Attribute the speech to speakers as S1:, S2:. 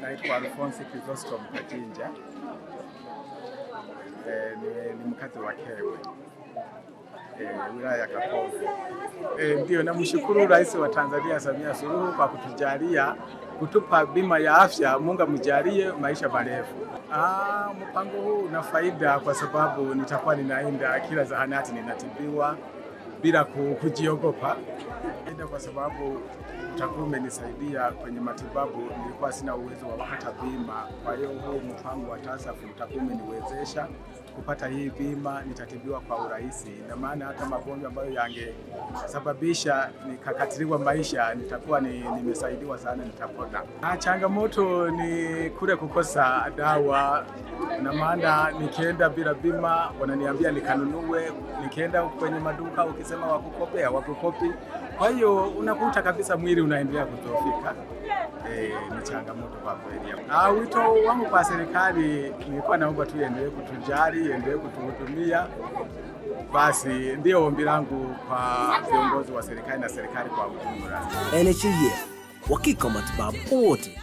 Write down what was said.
S1: Naitwa Alphonse Chrysostom Kajinja. Ni mkazi wa Kewe, wilaya ya Kakonko. Ndio namshukuru Rais wa Tanzania Samia Suluhu kwa kutujalia kutupa bima ya afya. Mungu amjalie maisha marefu. Mpango huu una faida kwa sababu nitakuwa ninaenda kila zahanati ninatibiwa bila kujiogopa. Faida kwa sababu utakuwa umenisaidia kwenye matibabu, nilikuwa sina uwezo wa kupata bima. Kwa hiyo huu mpango wa TASAF utakuwa umeniwezesha kupata hii bima, nitatibiwa kwa urahisi, na maana hata magonjwa ambayo yangesababisha nikakatiliwa maisha nitakuwa nimesaidiwa sana, nitapona. Changamoto ni kule kukosa dawa, na maana nikienda bila bima wananiambia nikanunue, nikienda kwenye maduka ukisema wakukopea wakukopi. Kwa hiyo unakuta kabisa mwili unaendelea kudhoofika. Ni changamoto kwa kweli. Wito wangu kwa serikali nilikuwa naomba tu iendelee kutujali, iendelee kutuhudumia. Basi ndio ombi langu kwa viongozi wa serikali na serikali kwa ujumla.
S2: NHIF, uhakika wa matibabu kwa wote.